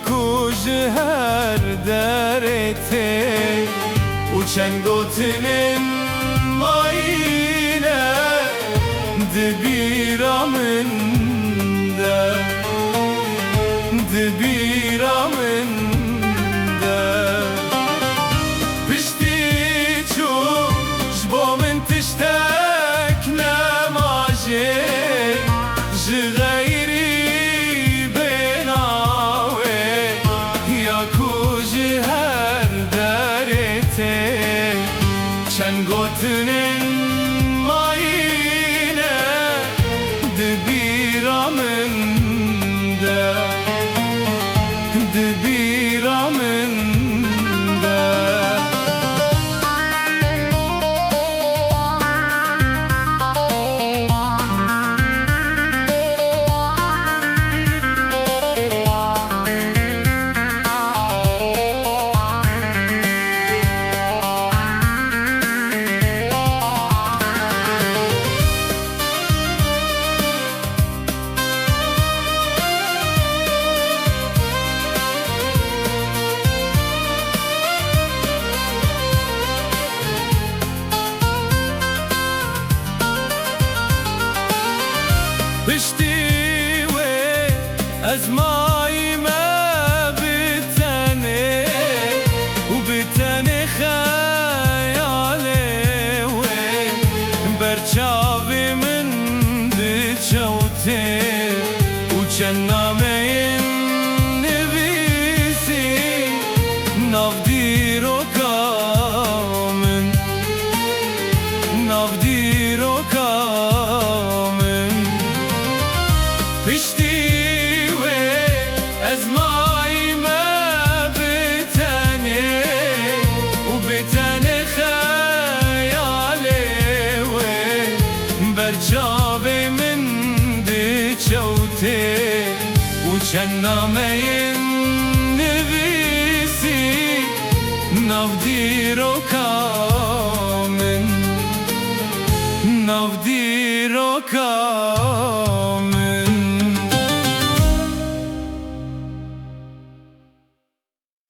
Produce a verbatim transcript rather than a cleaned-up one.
Ku ji her derê tê û çend gotinên mayîne di bîra min de, di bîra min de. Piştî çû ji bo min tiştek nema jê, ji xeyrî bêna wê ya ku ji her derê tê. Çend gotinên mayîne di bîra min de, di bîra min de. Piştî wê ez mayîme bi tenê û bi tenê xeyalê wê ber çavê min diçewtê û çend nameyên nivîsî nav dîroka min, nav dîroka min. Piştî wê ez mayîme bi tenê û bi tenê xeyalê wê ber çavê min diçewtê û çend nameyên nivîsî nav dîroka min, nav dîroka